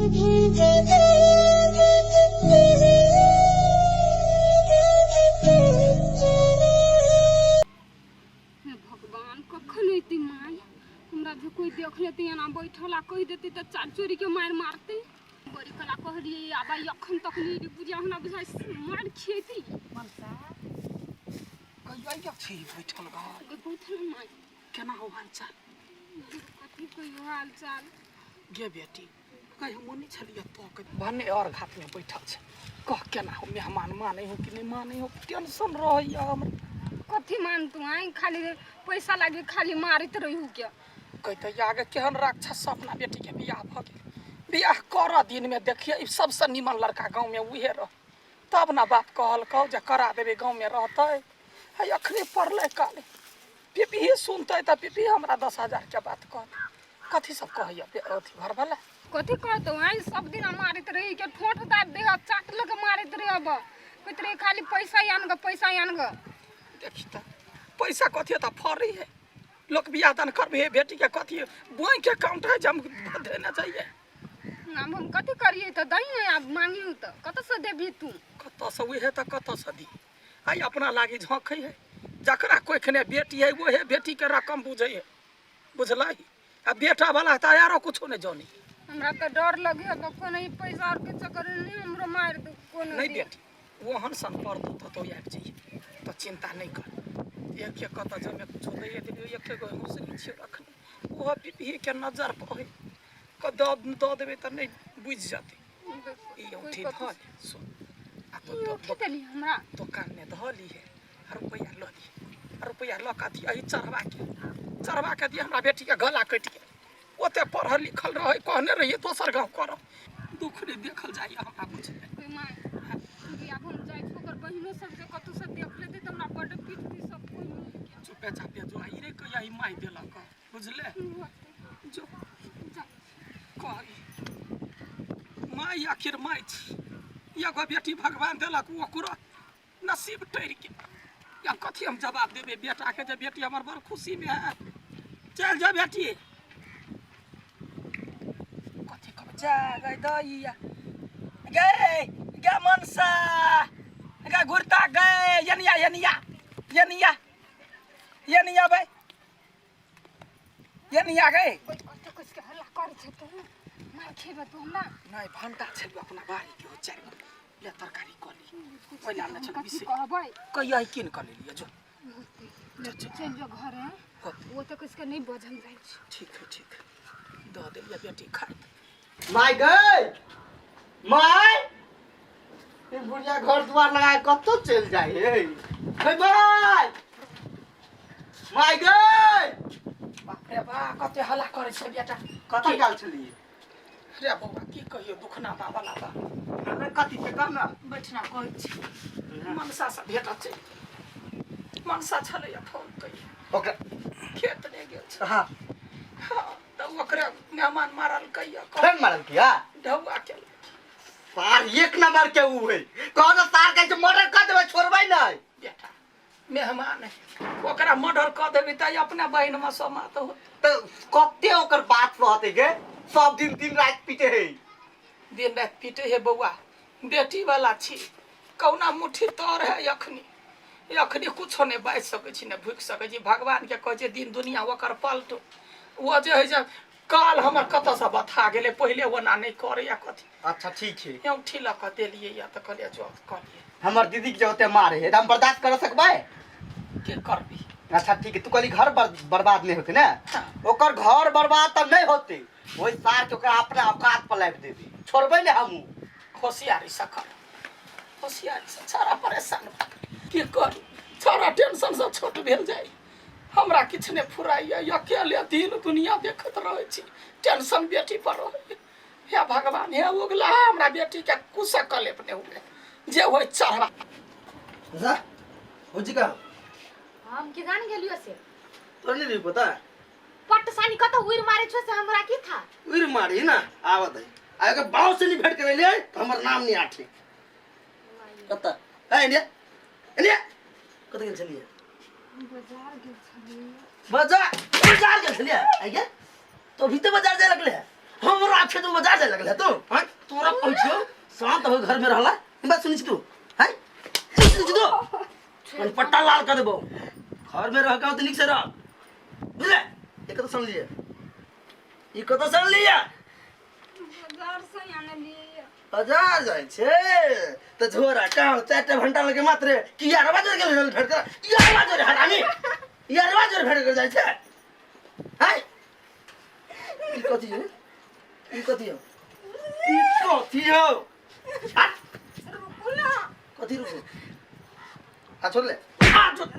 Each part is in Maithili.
हे भगवान, कखन अयतै माय? हमरा जे कोई देख लेतै एना बैठल आ कहि देतै तऽ चार चोरी के मारि मारतै। बड़ी कला कहलियै आब अखन तक नहि एलै बुढ़िया, हमरा बुझाइ मारि खिएतै। मनसा कहिया छी बैठल घर? देखू तऽ ने माय। केना हो हाल चाल? कथी कहियो हाल चाल गे बेटी, कहि हम नहि छलियै तो के भने और घाट में बैठल छै। कह केना हो, मेहमान मानै हो कि नहि मानै हो? टेंशन रहैया हमरा। कथी मानतू आइ? खाली पैसा लागी खाली मारैत रहू के। कहते आगे केहन राक्षस से अपना बेटी के बियाह भऽ गेल। बियाह कर दिन में देखिए ई सबसे नीमन लड़का गाँव में उहे रह, तब ना बाप कहलकौ जे करा देबै, गाँव में रहतै। है अखने पड़लै काले पीपी सुनतै तऽ पीपी हमरा 10,000 के बात कहतै। कथी सब कहैया अथी घरवाला? कथी कहतौ आइ? सब दिन मारैत रही के, ठोंठ दाबि दे चाट लऽ के मारैत रही। अब कहैत रही खाली पैसा आन ग, पैसा आन ग। देखी तऽ पैसा कथी तऽ फड़ी है। लोक बियाह दान करबे बेटी के, कथी बैंक अकाउंट है जे हम देने जाइए? आब हम कथी करिए तऽ दही ने। आब मांगियौ तऽ कतऽसँ देबही तू? कतऽसँ उहे तऽ कतऽसँ दी? आइ अपना लागी झोंकै है। जकरा कोइखने बेटी है ओहे बेटी के रकम बुझै है, बुझलही? आ बेटा वाला तऽ आरो कुछो नहि जानी। हमरा तऽ डर लगे है कोनो ई पैसा आर के चक्कर में नहीं हमरो मारि दू कोनो नहीं दिन। बेटी, ओहन सन पड़तौ तऽ तो आबि जइहे, तऽ चिंता नहि कर। एक एक कतऽ जमे कुछो दैए देलियौ। एक एक हौसली छियौ रखने, ओहो पीपी के नजर पर है कऽ दऽ दऽ देबै तऽ नहि बुझि जेतै। ई औंठी धऽ ले, सुन आ तो ई औंठी देली हमरा? दोकान में धऽ लीहे आ रुपैआ लऽ लीहे, आ रुपैआ लऽ कऽ अथी एहि चढ़वा के दिए। हमरा बेटीके गला कटि गेल। ओते पढ़ल लिखल रहै, कहने रहियै दोसर गाँव करब। दुख नहि देखल जाइए हमरा, बुझलै? ओहि माय आब हम जाइ छी। ओकर बहिनो सब जे कतौ से देख लेतै तऽ हमरा बड्ड पीटतै सब कोइ मिलके। चुपे चापे जो। ई रे कहिया ई माय देलक, बुझले? जो। जा। कही माय, आखिर माय छी। एगो बेटी भगवान देलक, ओकरो नसीब टरि गेल। या कथी हम जवाब देबै बेटाके जे बेटी हमर बड़ खुशीमे है? चलि जा बेटी, कथी कहबै? जा गई दैया, गे गे मनसा, गे घुरता, गे यनिया यनिया यनिया यनिया बै यनिया गे। कते कुछ के हल्ला करै छै तू? मार खेबै तू हमरा? नहि, भंटा छल अपना बाड़ी के, हो चारि गो ले तरकारी कऽ ली। ओहि आनने छल। कथी बिसरि कहबै? कहिया कीन कऽ लेलियै। जो जो जो। चलि जो घरे। होतै। ओ तऽ किछु के नहि बजल जाइ छै। ठीक है, ठीक है, दऽ देलियै, बेटी खाइत। माय गई, माय, ई बुढ़िया घर दुआर लगा के कतौ चलि जाइ हे। हे माय, माय गई। बाप रे बा, कते हल्ला करै छै बेटा। कतऽ गेल छलियै? रे बौआ, की कहियो दुखना बाबा लाबा। अरे कथी छै, कह ना। बैठना, कहै छी। मनसा से भेटत छै, मनसा छलैया फोन कहिए। ओकरा खेत नहि गेल छै। हाँ। हाँ, तऽ ओकरे मेहमान मारल कहिया। फेर मारल किया? ढौआ केलक। सार एक नंबर के ऊ है। कहो ना सार कहै छै मर्डर कर देबै, छोड़बै नहीं। बेटा मेहमान है, ओकरा मर्डर कऽ देबै तऽ अपना बहिन मे समात होत। तऽ कते ओकर बात रहतै गे? सब दिन दिन राति पीटे है। दिन राति पीटे है बौआ, बेटी वाला छी, कौना मुट्ठी तर है। अखनी अखनी कुछो नहि बाजि सकै छी, नहि भुकि सकै छी। भगवानके कहै छै दिन दुनिया ओकर पलटू। ओ जे है जे काल हमर कतऽसँ बथा गेलै, पहिले ओना नहि करैया कथी। अच्छा ठीक छै। औंठी लऽ कऽ देलियै या तऽ कहलियै जो कहलियै। हमर दीदी के जे ओते मारे है तऽ हम बर्दाश्त कर सकबै? की करबी? अच्छा ठीक है, तू कहली घर बर्बाद नहीं होते ना? हाँ। ओकर घर बर्बाद तऽ नहीं होते, ओहि सार के ओकरा अपना औकात पर लाबि देबी, छोड़बै ने हमहूँ। होशियारी से कर, होशियारी से। सारा परेशान भऽ गेल, की करू? सारा टेंशन से छोट भेल जाय। हमरा किछु नहि फुराइया, अकेले दिन दुनिया देखैत रहै छी। टेंशन बेटी पर रहैया। हे भगवान, हे उगला, हमरा बेटी के कुशक कलेप नहि हुए, जे होय चढ़वा जा भौजी का। हम के जान गेलियो से। तोरा नहीं रही पता? पट्ट सानी कत उइर मारे छो से हमरा की था? उइर मारी ना आवत है, आ के बाव से नहीं भेंट करे लिए तो हमर नाम नहीं आठे। कत ए इंडिया, इंडिया कत गेल छलिए? बाजार गेल छलिए। बाजार, बाजार गेल छलिए? आ गे तो भी तो बाजार जाय लगले। हमरा खेत में बाजार जाए लगल है तू हैं तोरा कहै छियौ शांत हो घर में रहला ई बात सुनै छी तू हैं सुनै छी तू कन पट्टा लाल कर देबो घर में रह के तो नीक से रह बुझले एक तो सुन लिए ई कतऽ से अनलियै बाजार से आनलियै बाजार जाइ छै तऽ झोरा कहाँ चारिटा भंटा लगे मात्र कि यारवा जोर गेल भेट कर यारवा जोर हरामी यारवा जोर भेट कर जाइ छै हैं ई कथी हो ई कथी हो ई कथी हो हट रुकू ना कथी रुकू हाथ छोड़ ले हाथ छोड़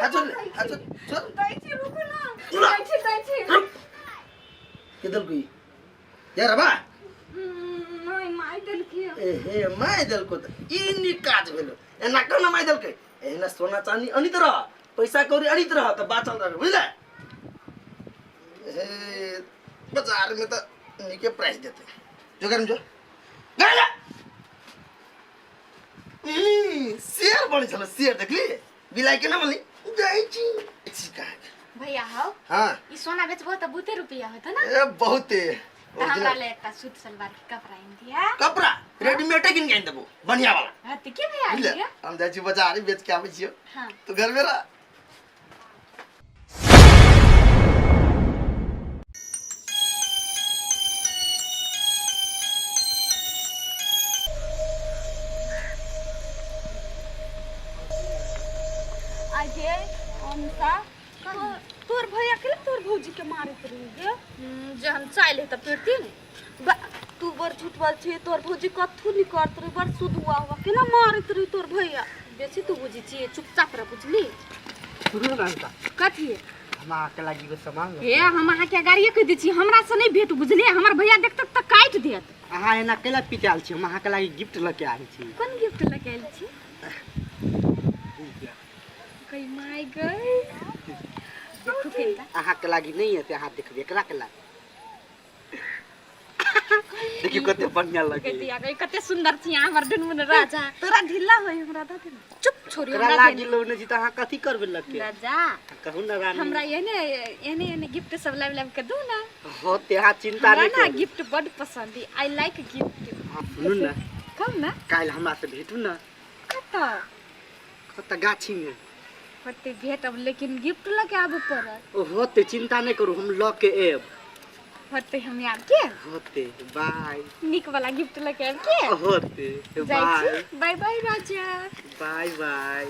हाथ छोड़ ले हाथ छोड़ छोड़ दै छी रुकू ना दै छी दै छी रुक के देलको ई यार बा नहि माय देलकै ए हे my देलको त ई नीक काज भेलो एना केना माय देलकै एहिना सोना चांदी अनित रह पैसा कौड़ी अनित रह त बाचल रह बुझले हे बाजार में त नीके प्राइस देते जो घर में जो घर जा ई शेर बनै छल शेर देखली बिलाइ केना बनली जाइ छी छी कहाँ भैया हौ हाँ ई सोना बेचबो तऽ बहुते रुपया होतो ना ए बहुते तऽ हमरा ले एकटा सूट सलवार के कपड़ा आनि दिया कपड़ा रेडीमेडे किन के आनि देबो बढ़िया वाला हाँ तऽ के भैया बुझले आनि हम जाइ छी बाजार बेच के आबै छियौ हाँ तू घर में रह अजय अमता तोर भैया के तोर भौजी के मारैत रही गे जे हम चाहले तऽ पिटती ने तू बड़ झूठ बोल छी तोर भौजी कथू नहीं करत रही बड़ सुधुआ हुआ केना मारैत रही तोर भैया बेसी तू बुझी छी चुपचाप रह बुझली सुनू ना अंता कथी हम अहाँके लागि एगो सामान लऽ हे हम अहाँके गाड़िए कहि दै छी हमरा से नहीं भेट बुझलियै हमर भैया देखतक तऽ काटि देत अहाँ एना कैला पिटायल छी हम अहाँके लागि गिफ्ट लऽ के आयल छी कोन गिफ्ट लऽ के आयल छी गई माय गई देखू केनता अहाँके लागि नहि हेतै अहाँ देखबै एकरा के लागि देखियौ कते बढ़िया लगे गई गई कते सुंदर छी अहाँ हमर दुनू राजा तोरा ढिल्ला होय हमरा दऽ दे ने। चुप छोरी एकरा हमरा लागि दे ने। लौ जी तऽ अहाँ कथी करबै लऽ के राजा कहू ना रानी हमरा एहने एहने एहने गिफ्ट सब लाबि लाबि के दू ना हो ते अहाँ चिंता हमरा नहि ना करू गिफ्ट बड पसंद है I like gift हाँ, सुनू ना कहू ना काल्हि हमरा से भेटू ना कतऽ कतऽ गाछीमे होते भेटब लेकिन गिफ्ट लऽ के आबऽ पड़त ओ होते चिंता नहि करू हम लऽ के आयब होते हम आब के होते बाय नीक वाला गिफ्ट लऽ के आब के होते जाइ बाय छी बाय बाय राजा बाय बाय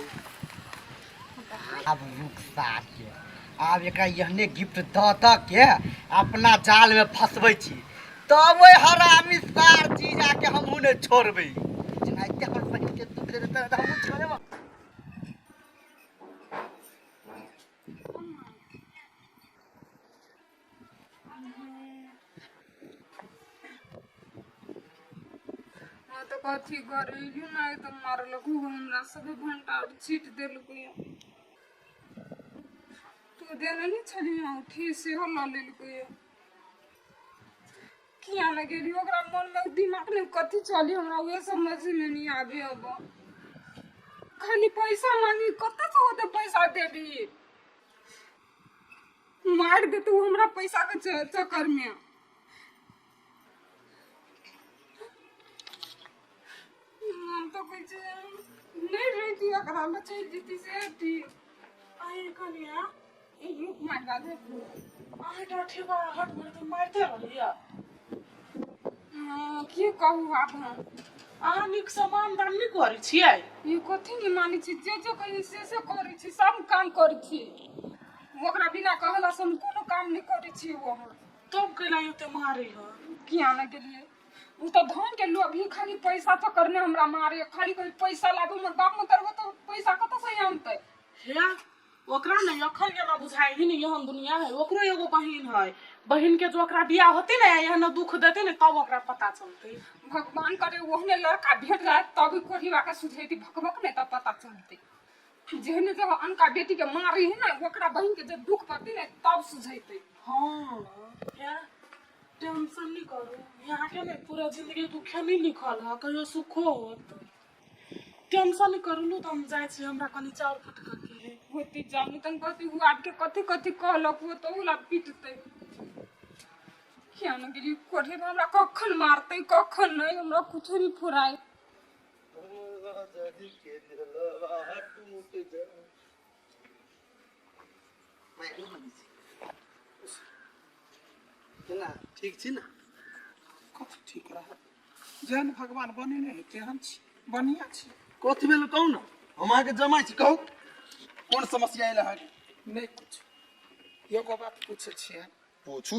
आब रुक सार के आब एकरा एहने गिफ्ट दऽ दऽ के अपना जाल में फंसबै छी तब ओहि हरामी सार चीज आके हमहूँ नहि छोड़बै जेनाहिते हमर बहिन के दुख देतै तऽ हमहूँ छोड़ेबै हाँ तो कथी करेलू ना एकदम मारलक हमरा सब भंटा छीट देलक तू देने नहीं छली औठी सेहो लऽ लेलकै किया ने गेली ओकरा मन में दिमाग में कथी चली हमरा उहे समझ में नहीं आबे अब खाली पैसा मांगी कतऽ से होते पैसा देबी मार देते उ हमरा पैसा के चक्कर में हम तो कहै छै नहीं रहती एकरा में चलि जेती से ठीक आइ कनिया रुक मार दे अहाँ ठेवा हट मारते मारिते रहलियै हाँ, की कहू आब हम अहाँ नीक सामान दान नहि करै छियै ई कथी नहि मानै छी जे जे कही से से करै छी सब काम करै छी ओकरा बिना कहला से हम कोनो काम नहि करै छी ओ हम तब कैला ओते मारै है किया नहि गेलियै ओ तऽ धन के लोभी खाली पैसा चक्कर में हमरा मारे खाली कही पैसा लाबू हमर बाप में करबो तऽ पैसा कतऽ से आनतै हे ओकरा ने अखन केना बुझाइ ही ने एहन दुनिया है ओकरो एगो बहिन है बहिन के जो ओकरा बियाह होते ने एहन दुख देते ने तब ओकरा पता चलते भगवान करे ओहने लड़का भेट जाए तब कोढ़ीवा के सुझेती भकभक नहीं तब पता चलते जेहने जब अनका बेटी के मारी है ना ओकरा बहिन के जब दुख पड़ती ने तब सुझेते हाँ हे टेंशन नहीं करू यहाँ के ने पूरा जिंदगी दुखे नहीं लिखल है कहियो सुखो होत टेंशन नहीं करू लू तऽ हम जाइ छी हमरा कनि चाउर फटकऽ के है होती जानू तन कथी उ आबके कथी कथी कहलक वो तो उला पीटते किया ने गेली कोठे में हमरा कखन मारतै कखन नहि हमरा कुछो नहि फुराय। केना ठीक छी ने? कथी ठीक रहत? जेहन भगवान बनेने है तेहन छी, बढ़िआँ छी। कथी भेल कहू ने, हम अहाँके जमाइ छी, कहू कोन समस्या आयल अहाँके? नहि कुछ, एगो बात पूछै छियै। पूछू।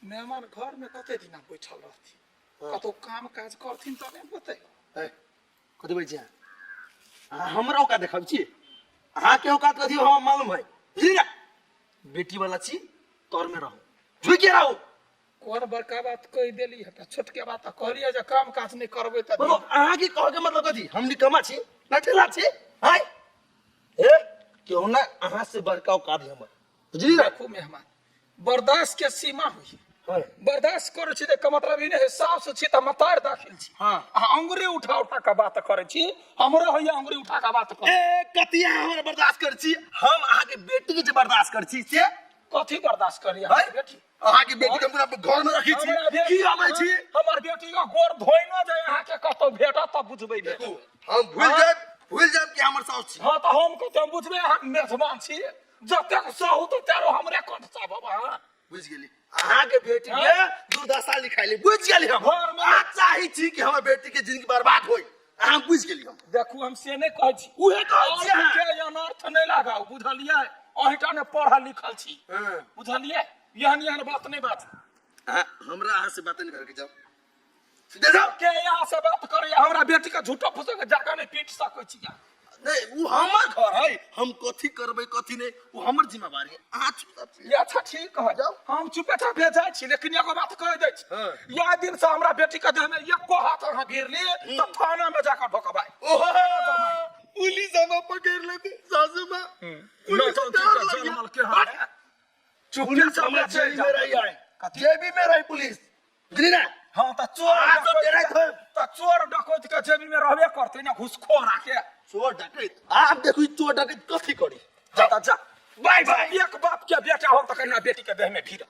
मेहमान घरमे कते दिना बैठल रहथिन? कतौ काम काज करथिन तऽ नहि होतै? ए, कथी बजै छी अहाँ? अहाँ हमरा औकात देखाबै छी? अहाँके औकात कथी हमरा मालूम है, बुझली ने? बेटी वाला छी, तर में रहू, झुकि रहू। कोन बड़का बात कहि देली है? तऽ छोटके बात तऽ कहलियै जे काम काज नहि करबै तऽ बोलो, अहाँके कहके मतलब कथी? हम निकम्मा छी, नठेला छी? आय हे क्यों ना अहाँ से बड़का औकात है हमर, बुझली ने? देखू मेहमान, बर्दाश्त के सीमा हुई। हाँ। बर्दाश्त करै छी तऽ मतलब ई नहि है साउस छी तऽ मतार दाखिल छी। हाँ। अहाँ अंगुरी उठा उठा कऽ बात करै छी, हमरो होइया अंगुरी उठा कऽ बात कर। ए कथी अहाँ हमरा बर्दाश्त कर छी? हम अहाँके बेटी के जे बर्दाश्त कर छी से कथी बर्दाश्त करी है? अहाँके बेटी? अहाँके बेटी के हम पूरा घर में रखी छी, हमरा बेटी की आबै छी? हमर बेटी के गोर धोइनो जे अहाँके कतौ भेटत तऽ बुझबै देखू, बेटी। हम भूल जायब, भूल जायब कि हमर साउस छी। हाँ तऽ हम कहते हम बुझबै अहाँ मेजबान छी, जतेक सहू तऽ तेरो हमरे कंठ चाहब अहाँ। बुझ गेली, अहाँके बेटी के दुर्दशा लिखाइली, बुझ गेली हम। घर में- अहाँ चाहै छी कि हमर बेटी के जिंदगी बर्बाद होय, अहाँ बुझ गेली हम। देखू, हम से नहि कहै छी। उहे कहै छी अहाँ। के अनर्थ नहि लगाउ, बुझलियै? अहिटा ने पढ़ल लिखल छी। हाँ। बुझलियै? एहन एहन बात नहि बाजू। अहाँ हमरा अहाँ से बात नहीं करके जाओ, सीधे जाओ। के यहाँ से बात करैया? हमरा बेटी के झूठो फूसो के जाकर नहि पीट सकै छी अहाँ। नहीं, वो हमर घर है, हम कथी करबै कथी नहीं वो हमर जिम्मेवारी है। अहाँ चुप ये अच्छा ठीक है, हम चुपे चापे जाइ छी, लेकिन एगो बात कहि दै छी। हाँ। यह दिन से हमरा बेटी के देह में एको हाथ अहाँ गिर ली तऽ थाना में जाकर ढोकबाई। ओहो, पुलिस हमरा पकड़ लेते सासू माँ, पुलिस डर लगे। जनमल के हाल है। चुपे पुलिस चापे हमरा चलि जेबी जाउ। में रही है, जेबी में रही पुलिस, बुझली ना? हाँ तऽ चोर अहाँ सब डकैत डराइत होब। तऽ चोर डकैत के जेबी में रहबे करतै ने घुसखोर आके। चोर डकैत आब देखू, ई चोर डकैत कथी करी। जा तऽ जा। बाय बाय। एक बाप के बेटा हो तऽ कन्या बेटी के देह में भीड़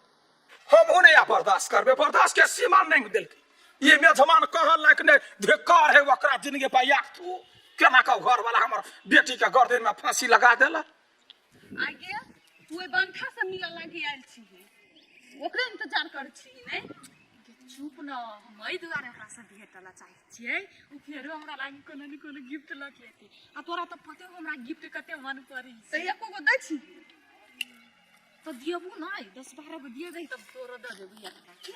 हमहूँ नहीं आ बर्दाश्त करबे, बर्दाश्त के सीमा नहीं देलकै। ये मेजमान कहल लायक नहीं, धिक्कार है ओकरा जिंदगी पर। यार तू केना का घर वाला हमर बेटी के गर्दन में फांसी लगा देला। आगे तू ओहि बंठा से मिलऽ लागी आयल छी, ओकरे इंतजार करै छी ने? चुप न, हम एहि दुआरे ओकरा से भेटऽ ला चाहै छियै, ओ फेरो हमरा लागि कोनो ने कोनो गिफ्ट लऽ के एतै, आ तोरा तऽ पते हो हमरा गिफ्ट कते मन पड़ै तऽ एको गो दै छी? तऽ दियबू नहि, 10-12 गो दिए दही तब तोरो दऽ देबू एकटा के।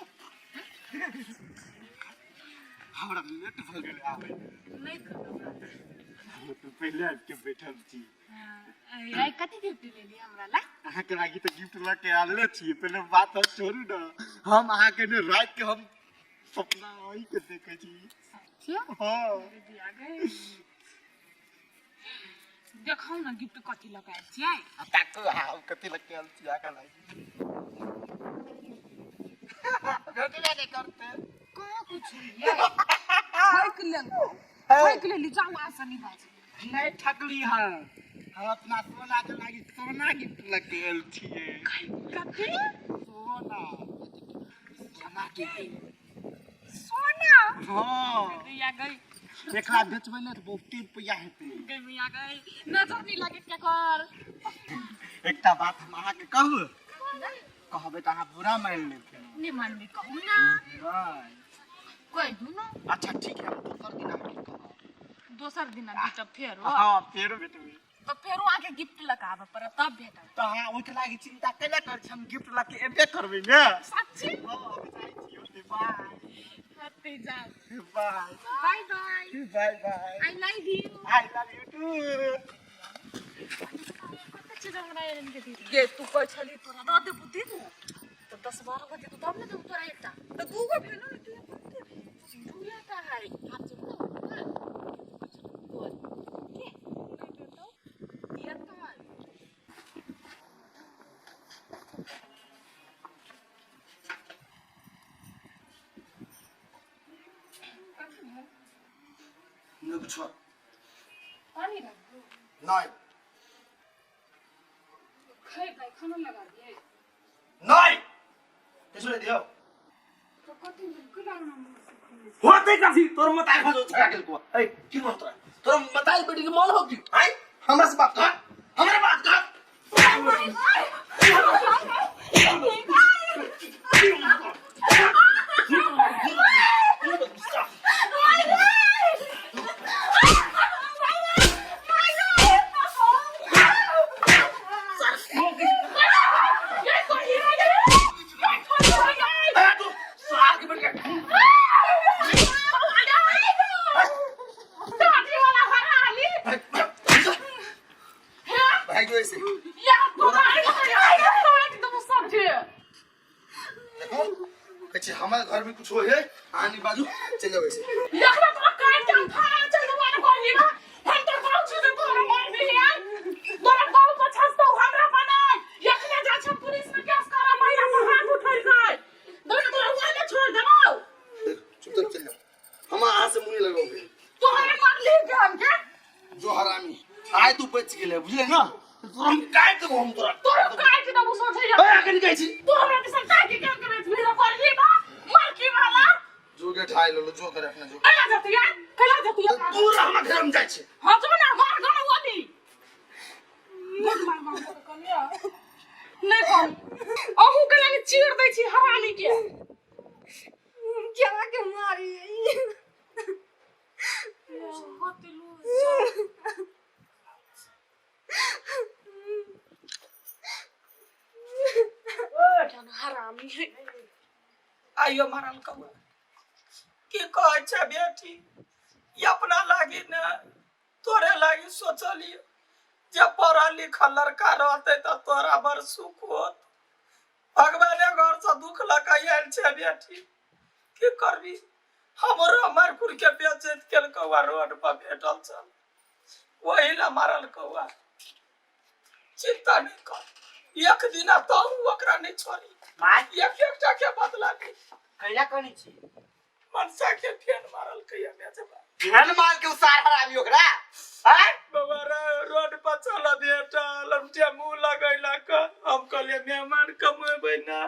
हमरा लेट भऽ गेलै आबै। नहि कहू। हम तऽ पहिले आबि के बैठल छी। आइ कथी गिफ्ट लेली हमरा ला? अहाँके लागि तऽ गिफ्ट लऽ के आनले छी। पहिले बात हम छोड़ू ने, हम अहाँके ने राति के हम सपना अही के देखै छी। हाँ। देखाउ ने गिफ्ट कथी लऽ के आयल छियै। आ ताकू अहाँ, हम कथी लऽ के आयल छी अहाँके लागि। भेटबे नहि करतै। कहाँ कुछ ठकि लेलकौ, ठकि लेली, जाउ अहाँ नहि बाजू। नहि ठकली हँ, हम अपना सोना के लागि सोना गिफ्ट लऽ के आयल छियै। कथी? सोना, सोना के। सोना? हाँ। गैया गई। एकरा बेचबै ने तऽ बहुते रुपैआ हेतै। गई मिया गई, नजर नहीं लागे केकर। एकटा बात हम अहाँके कहू? कहबै तऽ अहाँ बुरा मानि लेबै। नहि मानबै, कहू ना। नहि। कहि दू ने। अच्छा ठीक है, हम दोसर दिन अहाँके कहब। दोसर दिन भेटब फेरो? हाँ, फेरो भेटबै। तऽ फेरो अहाँके गिफ्ट लऽ कऽ आबऽ पड़त तब भेटब। तऽ अहाँ ओहिके लागि चिन्ता कैला करै छी? हम गिफ्ट लऽ के एबे करबै ने। साक्षी। हाँ, हम जाइ छी, ओके बाय। ओते जाउ। Bye. Bye bye. Bye bye. I love you. I love you too. कते चीज हमरा एहन के दी गे, तू कहै छली तोरा दऽ देबू दीदू तऽ 10-12 गो देतू तब ने देबू तोरा एकटा। तऽ दूगो भेलो ने, तू कते भेल? दूएटा है, आब जेबू ने बोल के नहि देतौ। दियतै। नहि कुछो। पानी रख। नहीं। खेबै खाना लगा दिए? नहीं, किछु नहीं दियौ। कथी केना मुँह से खोलै छै? होते कथी तोर मताई भजो छड़ा गेल को ए की मन तोरा तोर मताई बेटी के मन हो की आय हमरा से बात कर हमरा बात कर भाई जो ऐसे देखो कहै छै हमर घर में कुछ हो है आनी बाजू चल जाओ ऐसे चुपचाप चल जाओ हम अहाँ से मुँह नहीं लगाओगे जो हरामी आय तू बच गेले बुझले ना तोरा हम काट देबो हम तोरा ए अखन कहै छी जो के ठाइ लेलो जो करे अपना जो तू रह हमरा घर में जाइ छी नहि कम अहूँ के लागी चीर दै छी हरामी के केना के मारी हरामी है आइयो मारल कौआ की कहै छै बेटी ई अपना लागी ने तोरे लागी सोचलियै जे पढ़ल लिखल लड़का रहतै तऽ तोरा बड़ सुख होत भगवाने घरसँ दुख लऽ कऽ आयल छै बेटी की करबी हमरो मारि कुर के बेचैत केलकौ आ रोड पर भेटल छल ओही ला मारल कौआ चिंता नहीं कर एक दिन तो ओकरा नहीं छोड़ी माय एक एकटा के बदला ली कैला कनी छी मनसा के फेन मारल कहिया बेचबा फेन मार के उसार हरामी ओकरा हैं बाबा रे रोड पर चल भेटल हम मुँह लगैलक हम कहलियै मेहमान कमेबै ना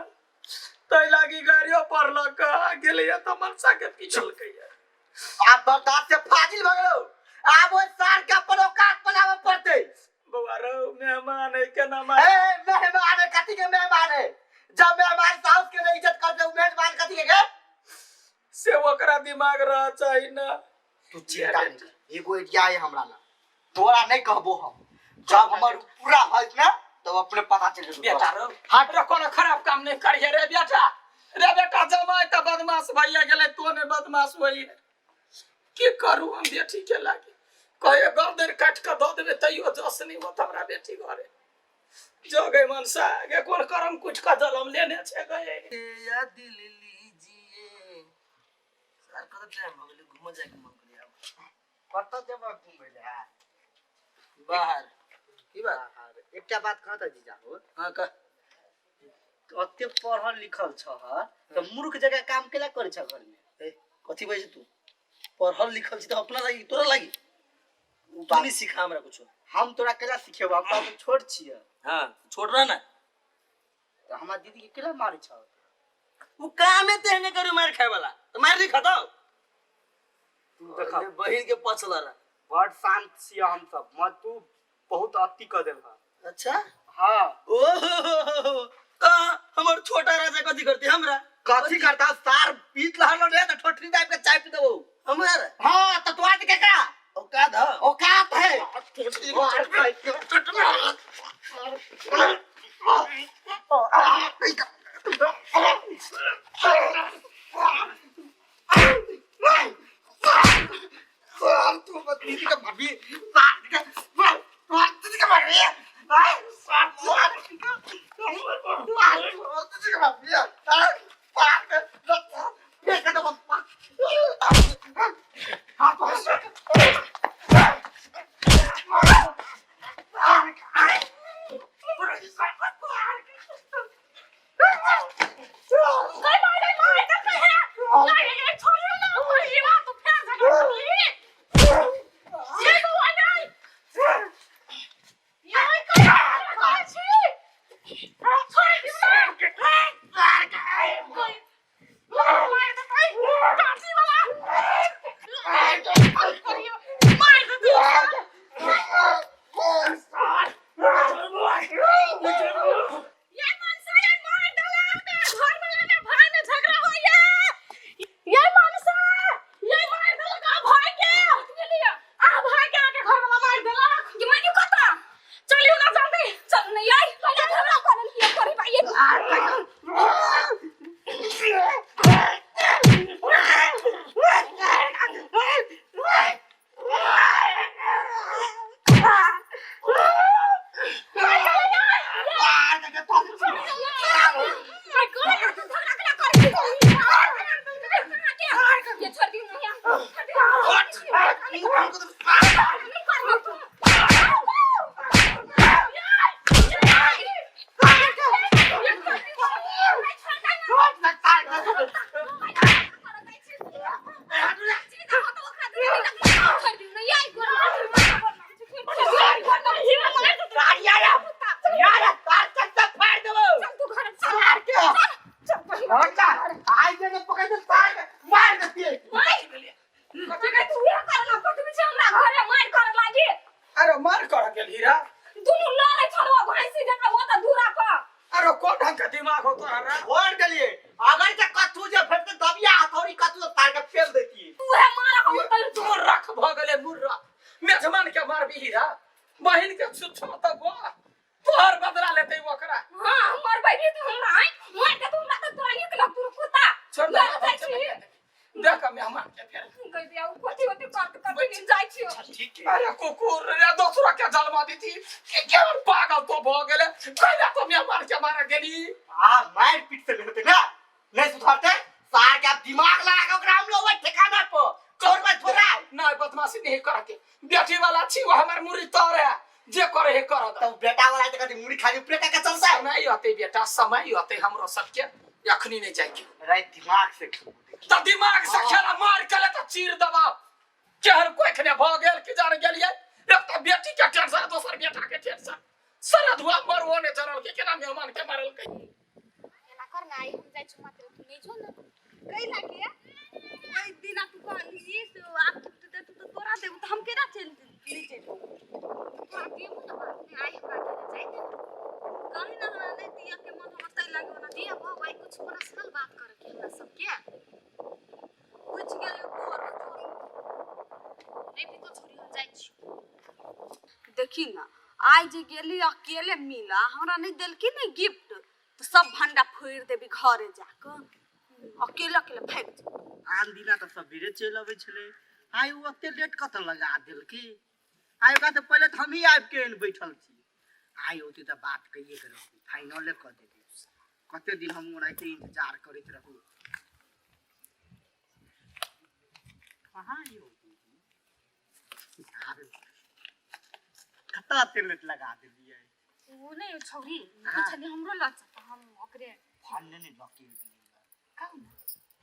ताहि लागी गाड़ियो पड़लक आ गेलैया तऽ मनसा के पीछलकैया आब बर्दाश्त से फाजिल भऽ गेलौ आब ओहि सार के अपन औकात बनाबऽ पड़तै बौआ रौ मेहमान है केना ए मार मेहमान है कथी के मेहमान है जब मेहमान साउस के नहीं इज्जत करते उ मेहमान कथी के गे से ओकरा दिमाग रह चाही ना तू चिंता नहीं कर एगो आइडिया है हमरा ला तोरा नहीं कहबो हम जब हमर पूरा होत ना तब अपने पता चल जेतौ बेटा तोरा। रौ हट रे कोनो खराब काम नहीं करिहे रे बेटा रे बेटा जमाय तऽ बदमाश भैया गेलै तो ने बदमाश होइए की करू हम बेटी के लागी कहे गर्दन काटि कऽ दऽ देबै तैयो जस नहि होत हमरा बेटी घरे जो गे मनसा गे कोन करम कुटि कऽ जलम लेने छै गे या दिल लीजिए सर कत टाइम भऽ गेलै घूमऽ जायके मन करै आब कतऽ जेबऽ घुमै लए बाहर की बात एकटा बात कहता जीजा हो हाँ कह ओते पढ़ल लिखल छह तऽ मूर्ख जकाँ काम केला करै छह घर में ए कथी बजै तू पढ़ल लिखल छी तऽ अपना लागी तोरा लागी तू नहीं सिखा हमरा कुछो हम तोरा केला सिखेबो हम तऽ छोट छियै हाँ छोड़ रहा ना तऽ हमरा दीदी के केला मारै छह उ कामे तेहने करू मार खाए वाला तऽ मार नहीं खाता तू देखा बहिन के पछ लड़ा बड़ शांत छियै हम सब मत तू बहुत अति कऽ देलह अच्छा हाँ ओहो तो हमर छोटा राजा कथी करती हमरा कथी करता सार पीत लहल रे तऽ ठोठरी दाबि के चाय पी देबो हमरा हाँ तऽ तोरा के केकरा औकात ह औकात है तू दीदी का भाभी दीदी का भाभी दीदी का भाभी नहीं दिमाग हो तोरा रे छोड़ देलिए अगर जे कथू जे भेटते दबिया हथौड़ी कथू तार के फेल देती तू है मारा हम कल मुर्रख भ गेले मुर्रख मेजमान के मारबी हीरा बहिन के छुछो त गो तोहर बदला लेते ओकरा हां हमर बहिन तू हमरा आई मार के तू हमरा त तोरा नीक लगतू कुत्ता छोड़ दे लड़ जाइ छी देख मेहमान के फेर कह दिया उ कोथी होती करत करत नहीं जाइ छी ठीक है अरे कुकुर रे दोसरा के जन्मा देती कि केहन पागल तो भ गेले कैला तो मेहमान के मारे गेली आ मार पीट से होते ना नहीं सुधरते सार के दिमाग लगा के ओकरा हम लोग ठिकाना पर छोड़ में थोड़ा नहीं बदमाशी नहीं करे के बेटी वाला छी वो हमर मुरी तर है जे करे है कर तो बेटा वाला के कथी मुड़ी खाली ऊपरे का चलता है समय होते बेटा समय होते हमरो सबके अखनी नहीं जाए के रे दिमाग से खेलू त दिमाग से खेला मार के ले त चीर दबा केहन कोखने भ गेल कि जान गेलियै एक त बेटी के टेंशन दोसर बेटा के टेंशन सारा धुआ मरवो ने जनल के केना मेहमान के मारल के एना कर ना आई हम जाइ छी मात्र तू नहीं जो ना कई लागे ओइ दिन तू कहली से आप तू दे तू तो तोरा देबू त हम केना चल नहीं चल तोरा देबू ना बाद में आई हमरा के जाय दे कहीं ना हमरा नहीं दिया के मन हमर तै लागे ओना दिया बाबा आई कुछ पर्सनल बात करे के हमरा सबके पूछ गेलियो तोर नहीं भी तो छोरी हम जाइ छी देखी ना आइ जे गेली अकेले मिला हमरा नहीं देलकी ने गिफ्ट तो सब भंडा फोड़ देबी घरे जाके अकेले अकेले फेंक दे आन दिना तऽ सबेरे चलि अबै छलै आइ ओ ओते लेट कतऽ लगा देलकै आइ ओकरा तऽ पहिले तऽ हमही आबि के एहन बैठल छी आइ औतै तऽ बात कहिए के रहबै फाइनले कऽ देबै कते दिन हम ओनाहिते इंतजार करैत रहू कहाँ यौ कतऽ एते लेट लगा देलियै ओ नहीं छौरी हाँ। छली हमरो लग तऽ हम ओकरे फोन नहि लऽ के एलियै कहू ना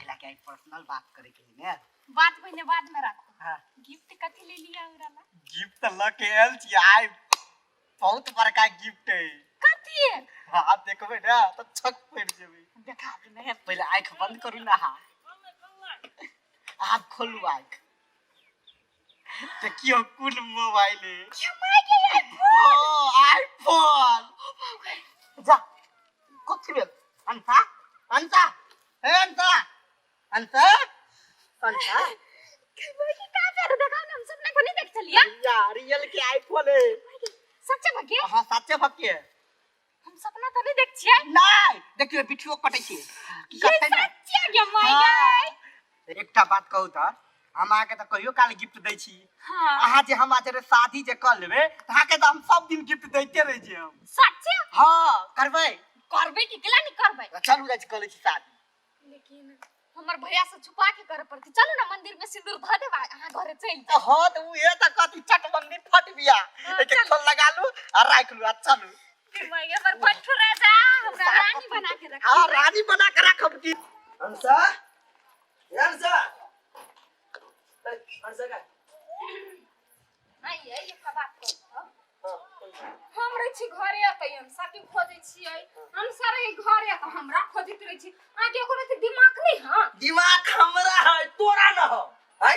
एला के आइ पर्सनल बात करे के है ने बात पहिले बाद में राखो हाँ। गिफ्ट कथी ले लिया हमरा ला गिफ्ट तऽ लऽ के आयल छी आइ बहुत बड़का गिफ्ट है कथी हाँ देखबै ने तऽ छक पड़ि जेबै देखा दे नहीं पहिले आँखि बंद करू ने अहाँ आब खोलू आँखि देखियौ कोन मोबाइल है ओ आईफोन जा कथी भेल अंता अंता हे अंता अंता अंता का फेर देखा ना हम सब ना नहीं देख चलिया या रियल के आईफोन है सच्चे भगे हाँ सच्चे भक्के हम सपना तो नहीं देख छियै नहीं देखियौ बिठियो कटै छै की ये कटै ने सच्चे गे my हाँ। एकटा बात कहू तऽ हम अहाँके तऽ कहियो काल गिफ्ट दै छी हां अहाँ जे हमरा जरे शादी जे कऽ लेबै तऽ अहाँके तऽ हम सब दिन गिफ्ट दैते रहै छियै हम सच्चे हँ करबै करबै कि केला नहीं करबै चलू जाइ छी कऽ लै छी शादी लेकिन हमर भैया से छुपा के करे पड़ती चलू ना मंदिर में सिंदूर धऽ देबा अहाँ घरे चलि तऽ हँ तऽ उहे तऽ कहती चट मंदिर फट बिया हाँ, एक एक ठोल लगा लू आ राखि लू आ चलू जाउ हमर पट्ठू राजा हमरा रानी बना के रख हँ रानी बना के राखब की अंसा ए अंसा ए, अंसा का नहीं ये एक बात कहब हाँ, हम रहै छी घरे तऽ अंसा के खोजै छियै अंसा रहै घरे तऽ हमरा खोजैत रहै छी अहाँके एको रत्ती दिमाग नहि हँ दिमाग हमरा है तोरा न हो है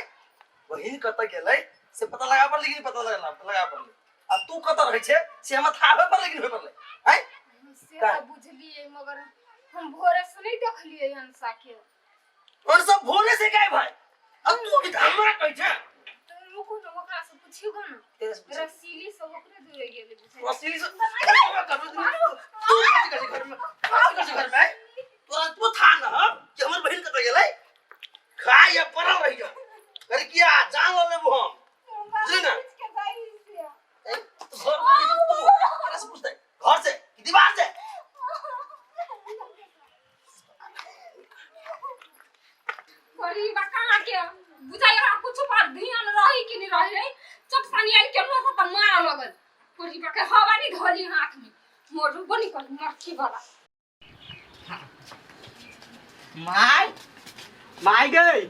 बहिन कतऽ गेलै से पता लगा पड़लै कि नहीं पता लगा लगा पड़लै आ तू कतऽ रहै छै से हमरा थाह होय पड़लै कि नहीं होय पड़लै है से तऽ बुझलियै मगर हम भोरे से नहि देखलियै अंसा के और सब भोरे से गायब है अब तू अभी हमरा कहै छै तऽ रुकू ने ओकरा से पुछियौ ने तेरे से पूछे। रसीली सब ओकरे दूरे गेलै बुझाइ रसीली से तू कथी करै छै घर में कथी करै छै घर में तोरा तो था न हम कि हमर बहिन कतऽ गेलै खा या पड़ल रहि जा अरे किया जान लऽ लेबो हम बुझली ना के जाइ से ए, तो घर में रही तू केकरा से पूछतै घर से कि दीवार से गरीब कहाँ के बुझाइ ओकरा कुछ पर ध्यान रही कि नहीं रही चट सानी आयल के रोज तऽ मारऽ लगल गरीब के हवा नहीं धरी हाथ में मोर बनी कर मरखी वाला माय माय गई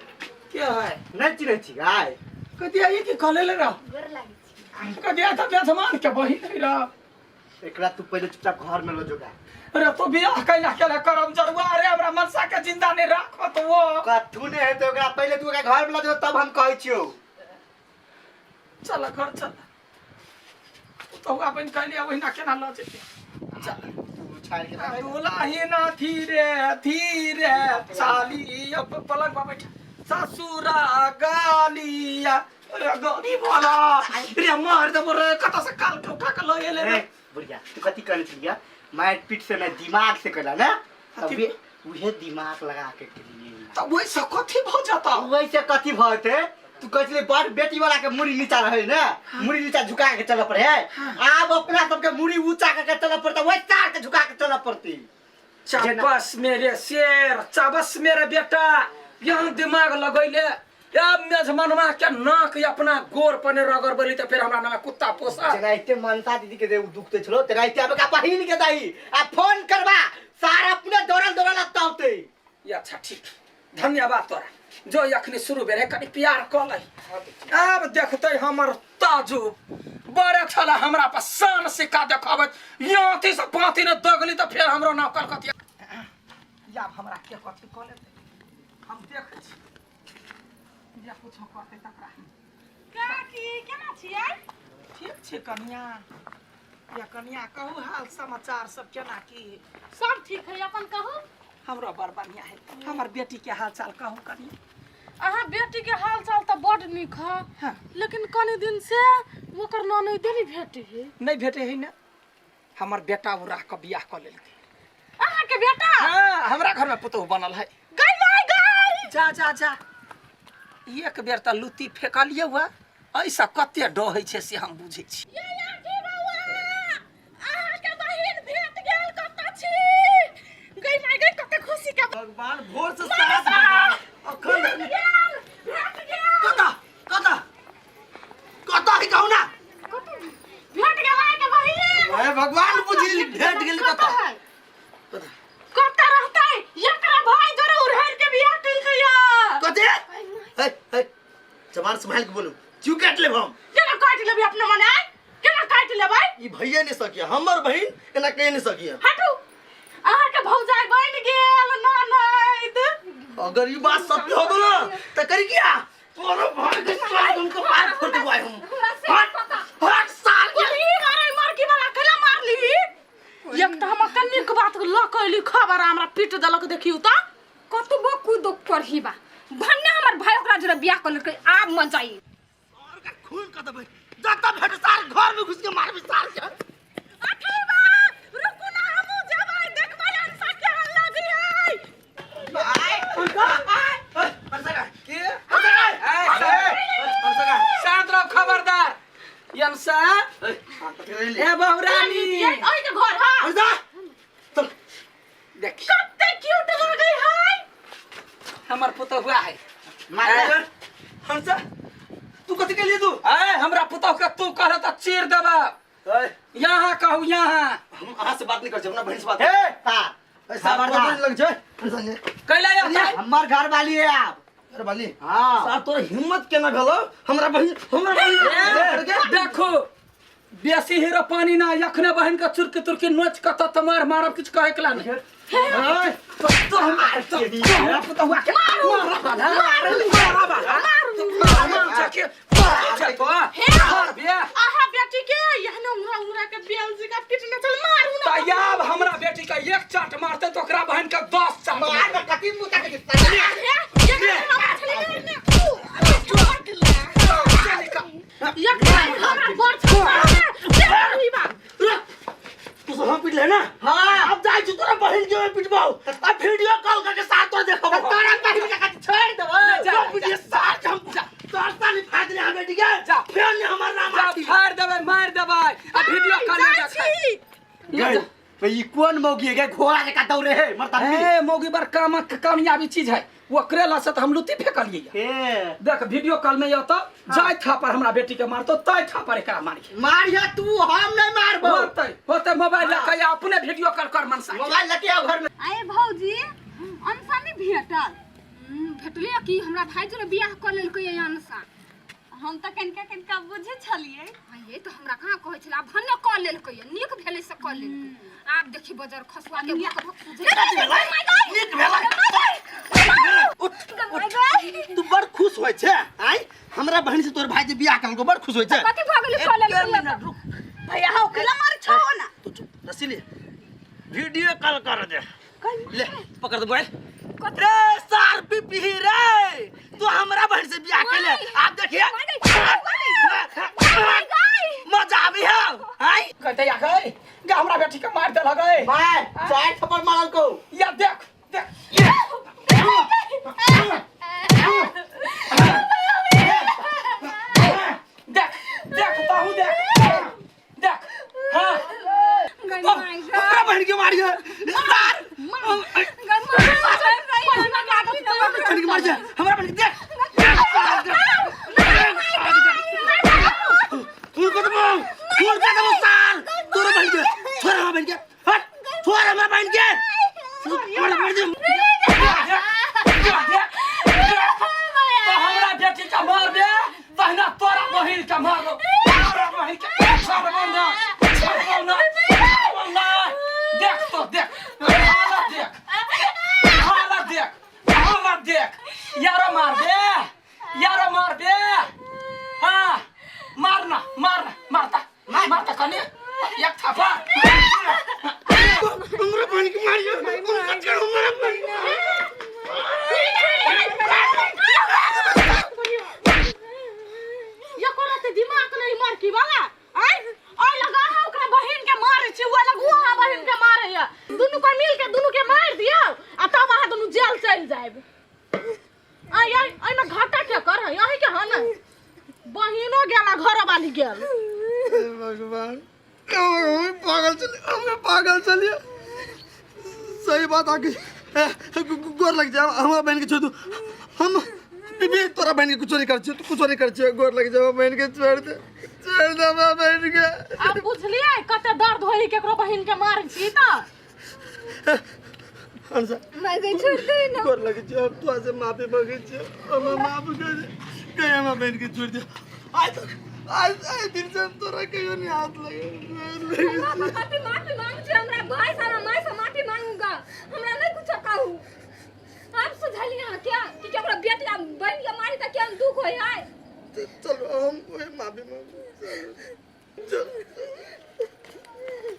के है नहीं चिन्है छी गाय कदिया ये की कहले ले रह गोर लागै छी कदिया तऽ बेजमान के बहिन है रह एकरा तू पहिले चुपचाप घर में लो जोगा अरे तो बियाह कैला केला करम जरुआ अरे हमरा मनसा के जिंदा नहीं राखत वो कथू नहीं हेतै ओकरा पहिले तू ओकरा घर में लो जो तब हम कहै छियौ चल घर चल तो अपन कहलिए ओहिना केना लऽ जेतै चल तू छाड़ि के रखै। दुलाहिना धीरे धीरे चाली अब पलंग पर बैठ ससुरा गालिया रे गरीब वाला रे मार देबो रे कतऽ से काल के उठा के लऽ एले रे ए, बुढ़िया तू कथी कहने छलिया मारि पीट से नहि दिमाग से कहला ने तऽ कथी? उहे उहे दिमाग लगा के केलियै तऽ ओहिसँ कथी भऽ जेतौ वैसे कथी भऽ जेतै तू कहै छली बड़ बेटी वाला के मुड़ी नीचा रहे ने मुड़ी नीचा झुका के चलऽ पड़े है आब अपना सबके मुड़ी ऊंचा करके चलऽ पड़तै वही तार के झुका के चलऽ पड़तै चाबस मेरे शेर चाबस मेरे बेटा यहाँ दिमाग लगैले अब मेजमनवा के नाक अपना गोर पर ने रगड़ बोली तो फिर हमरा नाम कुत्ता पोसा जेनाहिते मनसा दीदी के दुख छलो तेनाहिते आब का बहिन के दही आ फोन करबा सारा अपने दौड़ल दौड़ल अत्ता होते ये अच्छा ठीक धन्यवाद तोरा जो अखनी शुरू भेल है कनि प्यार कऽ लही आब देखते हमर ताजू बड़े छला हमरा पर शान सिक्का देखाबैत याथी से पाथी ने दगली तऽ फेर हमरो नाम कलकतिया आब हमरा के कथी कऽ लेतै हम देखै छी जे कुछो करतै तकरा काकी केना छियै ठीक छै कनिया या कनिया कहू हाल समाचार सब केना की सब ठीक है अपन कहू हमरो बड़ बढ़िया है हमर बेटी के हाल चाल कहू कनी अहाँ बेटी के हाल चाल तऽ बड नीक है हाँ। लेकिन कनी दिन से ओकर ननैदे नहीं भेटे है नहीं भेटे है ना हमर बेटा उड़ा के बियाह कऽ लेलकै अहाँ के बेटा हाँ हमरा घर में पुतोहु बनल है गई माय गई जा जा जा एक बेर तऽ लुत्ती फेकलियै हुआ ऐसा कते डहै छै से हम बुझै छी ये याकी बौआ अहाँ के बहिन भेट गेल कतऽ छी गई माय गई कते खुशी के भगवान भोर से 7 बजे अखन भेट गेल भेट गेल कतऽ कतऽ कतऽ है कहू ना कतऽ भेट गेल अहाँ के बहिन हे भगवान बुझी भेट गेल कतऽ है कतऽ रहतै एकरा भाई जोरे उड़हर के बियाह केलकै या कते हे हे जबान संभाल के बोलू क्यों काट लेब हम केना काटि लेबै अपना मने आय केना काटि लेबै ई भैया नहीं सकिया हमर बहिन एना कहि नहीं सकिया हटू अहाँके भौजाई बनि गेल ननैद अगर ई बात सत्य हो गेल ना त करी क्या तोरो भाई के साथ हमको पार फोड़ देबो हम हट हट साल के गोली मारे मरकी वाला केना मारली एक तऽ हम कनिक बात लऽ कऽ एली खबर हमरा पीट देलक देखियौ तऽ कतबो कूदो करही बा भन्ने हमर भाई ओकरा जोरे बियाह कर लेलकै आब मजा आई और का खून कर देबै जतऽ भेट सार घर में घुस के मारबी सार के अखी बा रुकू ना हमहूँ जेबै देखबै अंशा केहन लगै है के शांत रहो खबरदार यमसा ए बहुरानी ओहि के घर हा देखी कते क्यूट लगै है हमर पुतोह हुआ है हंसा तू कथी के लिए तू ए हमरा पुतोह के तू कह त चीर देबा यहाँ कहू यहाँ हम अहाँ से बात नहीं कर अपना बहन से बात हे ता ऐसा खबरदार। लग जाए हंसा ने कैला आता हमर घर वाली है आप अरे बाली हाँ सार तोरा हिम्मत केना भेलो हमरा बहन हमरा बहन देखो बेसी हीरो पानी ना यखने बहन के चुरकी तुरकी नोच के तो मार मारब किछु कहे के ला नहीं तो तो हम तो तो हमरा पुतहुआ के मारब बाधा मारब बाधा मारब जाके चल तो मार बे अहाँ बेटी के एहने उंगरा उंगरा के बेल जी का पीटने चल मारू ना तैयाब हमरा बेटी का एक चाट मारते तो ओकरा बहन के 10 चाट मार मारते। में कथी मुता के दिखता हे एकरा हमरा छली ने एकरा हमरा बड़ छला देखी बा तू सब हम पीट ले ना हाँ अब जाई छी तोरा बहन के मैं पिटबाऊ अब वीडियो कॉल करके साथ तोरा देखबो तोरा बहिन के कथी छोड़ देबो जा, जा पिटिए साथ हम तोर साली फाड़ दे हम बेटी के जा। फिर ने हमर नाम जा आती फाड़ देबै मार देबै आ वीडियो कॉल जाइ देखै छी गई तो ई कोन मौगी है घोड़ा के का दौड़े है मरता ए मौगी बड़ कामक कामयाबी चीज है ओकरे ला से तो हम लुत्ती फेंकलियै ए देख वीडियो कॉल में तो जाय था पर हमरा बेटी के मारतो तय था पर एकरा मारी मारिया तू हम नहीं मारबो होते होते मोबाइल लके अपने वीडियो कॉल कर मनसा के। मोबाइल लेके आओ घर में आए भौजी अंशा नहीं भेटल भेटले कि हमरा भाई जोरे बियाह कऽ लेलकै ये अंशा हम तऽ कनिका कनिका बुझै छलियै ये तो हमरा कहाँ कहै छलै आब भन्ने कऽ लेलकै ये नीक भेलै से कऽ लेलकै आब देखी बजर खसुआ के भक भक सुझै नीक भेलै उठ तू बड़ खुश होइ छै आइ हमरा बहन से तोर भाई जे बियाह केलको बड़ खुश होइ छै कथी भऽ गेलै कऽ लेलकै मिनट रुक भैया हौ केला मार छो ना तू चुप रसीली वीडियो कॉल कर दे ले पकड़ दे मोबाइल रे सार पीपी रे तू हमरा बहन से बियाह कर ले आप देखिए मजा आबी है हाय कहते या गए गे हमरा बेटी के मार देलक गए मार चार थप्पड़ मारल को या देख देख देख देख ताहू देख देख हाँ हमरा बहन के मारियो सार बहन के मारियो हमरा बहन के देख तू को दबो तू के दबो सार तोरा बहन के छोड़ हमरा बहन के हट छोड़ हमरा बहन के छोड़ बहन के तो हमरा बेटी के मार दे तहना तोरा बहिन के मारो तोरा बहिन के छोड़बो ना छोड़बो ना छोड़बो ना देख तो देख हालत देख हालत देख हालत देख यारो मार दे यारो मार दे हाँ मारना मारना मारता मारता कने एक थापा हमरा बहन के मारियो हमरा बहन के ये कोनो ते दिमाग नहीं मरकी वाला आय ओय लगा है ओकरा बहिन के मारे छी ओ लग वो बहिन के मारे है दुनू को मिल के दुनू के मार दियो आ तब अहाँ दुनू जेल चल जाएब आय आय आय में घाटा के कर है अहीं के है ना बहिनो गेल आ घर वाली गेल भगवान हम पागल चलिए हम पागल चलिए सही बात आके गोर लग जाए हमारा बहन के छोड़ दो हम बीबी तोरा बहन के कुछ नहीं कर तू कुछ नहीं कर गोर लग जाए बहन के छोड़ दे छोड़ दे हमारा बहन के आब बुझलियै कते दर्द होई केकरो बहिन के मारै छी तऽ अनसा मैं गई छोड़ दे ना गोर लग जाए अब तो से माफी मांगे छे हम माफ कर दे कहीं हमारा बहन के छोड़ दे आज तक आज आज दिन से हम तोरा कहियो नहीं हाथ लगे गोर लगे हमरा माफी माफी मांग छे हमरा भाई सारा माय से माफी मांगूंगा हमरा नहीं कुछ कहू आप सुझाली ना क्या कि केकरो बेटी आ बहन के मारी त केहन दुख होय है चलो हम ओए माफी मांगो चलो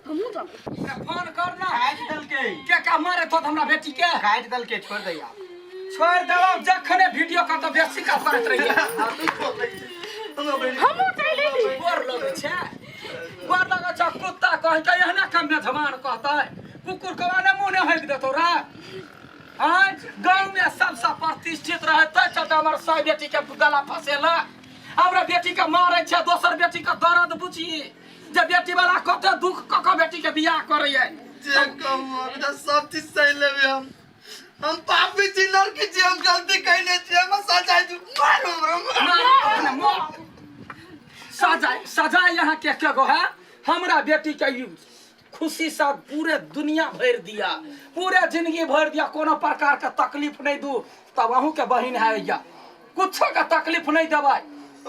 हमहूँ जाब फोन करना काटि देलकै के का मारे तो हमरा बेटी के काटि देलकै छोड़ दैया छोड़ देलौ जखने वीडियो का तो बेसी का करत रहिए हमहूँ चलि अयली गोर लगै छै गोर लगै छै कुत्ता कहै छै एहना कम मेजबान कहतै कुकुर कवाने मुँह नहि हकि देतौ रे आँय गाँवमे सबसँ प्रतिष्ठित रहै तै चलते हमर सौ बेटीके गला फँसेलक हमरा बेटीके मारै छै दोसर बेटीके दर्द बुझी जे बेटी वाला कते दुख कऽ कऽ बेटीके बियाह करैए जे कहू अभी तऽ सब चीज सही लेबै हम पापी छी लड़की छी हम गलती कैने छी हम सजाय दू मारू हमरा मारू। सजाय सजाय यहाँ के के गो है हमरा बेटी के ई खुशी से पूरे दुनिया भरि दिया पूरे जिंदगी भरि दिया कोनो प्रकार के तकलीफ नहीं दू तब अहूँ के बहिन है या कुछो के तकलीफ नहीं देबै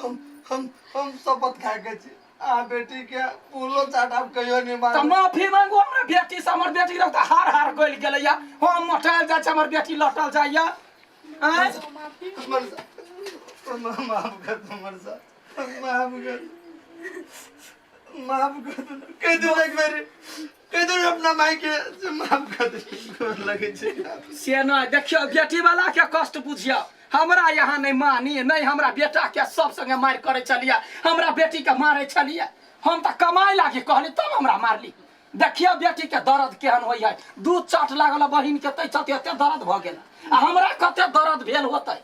हम हम हम शपथ खा के छी आ बेटी के फूलो चाट कहियो नहीं तऽ मारू माफी मांगू हमरा बेटी से हमर बेटी के तऽ हार हार गलि गेलैया हम मोटायल जाइ छै हमर बेटी लटल जाइया आँय हमर हमरा माफ कर दो हमर साथ माफ कर माफ कर दो कह दो एक बेर कह दो अपना माई के से माफ कर दे गोर लगे छै से नहि देखियौ बेटी वाला के कष्ट बुझियौ हमरा यहाँ नहि मानी नहि हमरा बेटा के सब संगे मारि करै छलियै हमरा बेटी के मारै छलियै हम तऽ कमाइ लागी कहली तब हमरा मारली देखियौ बेटी के दर्द केहन होइ है दू चोट लागल बहिन के तै चलते एते दर्द भऽ गेल आ हमरा कते दर्द भेल होतै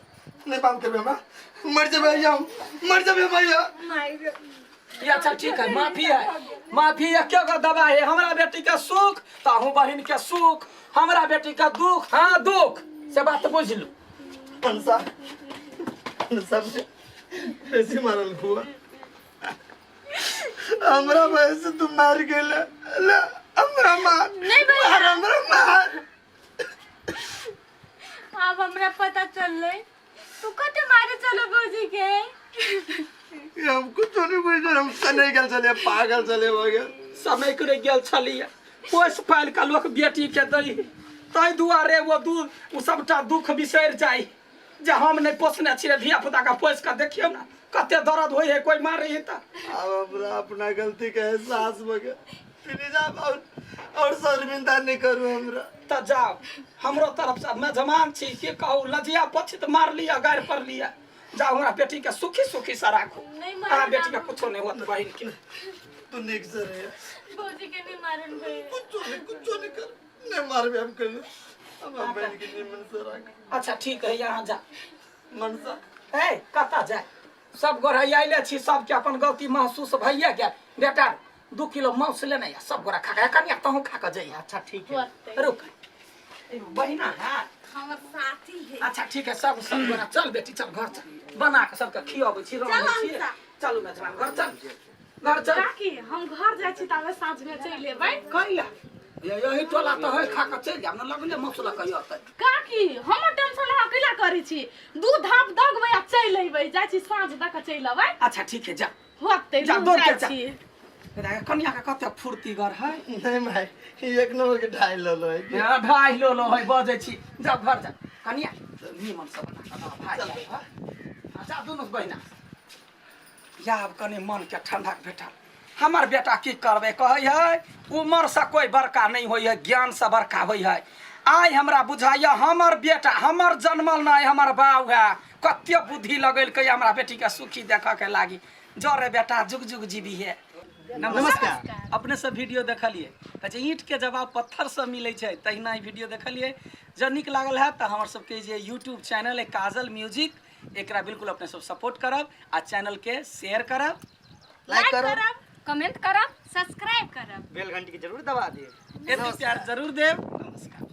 नहीं पाप करबे हमरा मर जेबै भैया हम मर जेबै भैया ये अच्छा ठीक है माफी है माफी एके गो दवा है हमरा बेटी के सुख तऽ अहूँ बहिन के सुख हमरा बेटी के दुख हाँ दुख से बात बुझलू मनसा सबसे बेसी मारल हुआ हमरा वजह से तू मार गेल ले हमरा मार नहीं भैया। मार हमरा मार आब हमरा पता चललै तू कते मारे चलो भौजी के ये हम कुछ नहीं बुझल हम सने गेल छलियै पागल छलियै भऽ गेल समय करे गेल छलियै पोसि पालि कऽ लोक बेटीके दै ताहि दुआरे ओ दू ओ सबटा दुख बिसरि जाइ जे हम नहि पोसने छियै धिया पुताके पोसि कऽ देखियौ ने कते दर्द होइ है कोइ मारै है तऽ आब हमरा अपना गलती के एहसास भऽ गेल प्लीज आप और शर्मिंदा नहीं करू हमरा। तऽ जाओ, हमरो तरफ से मेजमान छी, की कहू, लजिया पछित मार लिया, गारि पर लिया। जाओ, हमरा बेटी के सुखी सुखी से राखू। नहीं अहाँ मारब। बेटी के कुछो नहीं होत, बहिन के। तू नीक से रहे। भौजी के नहीं मारन भैया। कुछो नहीं, कुछो नहीं कर, नहीं मारबे हम कहियो। हमरा बहन के निमन से राख। अच्छा ठीक है, यहाँ जा। मनसा। ए कतऽ जाय, सब गोरा आइले छी, सबके अपन गलती महसूस भइए गेल। बेटा, 2 किलो मांस लेने आ, सब गोरा खा के, कनिया तहूँ खा के जइहे। अच्छा ठीक है। होतै। रुक, ए, बहिना है। हमर साथी है। अच्छा ठीक है, सब सब गोरा चल बेटी, चल घर चल, बना के सबके खियाबै छी, रहै छी। चलू मेजबान, घर चल, घर चल। काकी, हम घर जाइ छी, ताबे साँझ में चलि एबै। कैला यही टोला तऽ है, खा के चलि जायब ने, लगले मांस लऽ के अतै। काकी, हमर टेंशन अहाँ कैला करै छी? 2 धाप दगबै आ चलि एबै। जाइ छी, साँझ दऽ कऽ चलि एबै। अच्छा ठीक है, जा। होतै। जा, लू, दौड़ के जाइ जा। छी। कनिया के कते फुर्ती गर है। नहीं भाई, ई एक नंबर के ढाई लो है। ए, ढाई लो लो है, बजै छी। जा घर जा कनिया, निमन से बना के दऽ भाई। जा, जा दुनू बहिना। या आब कनि मन के ठंडा भेटल। हमर बेटा की करबै, कहै है उमर से कोई बड़का नहीं होइ है, ज्ञान से बड़का होइ है। आइ हमरा बुझाइए हमर बेटा हमर जन्मल नहीं, हमर बाउ है, कते बुद्धि लगेलकै हमरा बेटी के सुखी देखऽ के लागी। जो रे बेटा, जुग जुग जीवी है। नमस्कार, अपने सब वीडियो देखलिए, कहै छै ईंट के जवाब पत्थर से मिलै छै, तहिना ई वीडियो देखलिए। जँ नीक लागल है तऽ हमर सबके जे यूट्यूब चैनल है काजल म्यूजिक, एकरा बिल्कुल अपने सब सपोर्ट करब आ चैनल के शेयर करब, लाइक करब, कमेंट करब, सब्सक्राइब करब, बेल घंटी के जरूर दबा देब। एते प्यार जरूर देब। नमस्कार।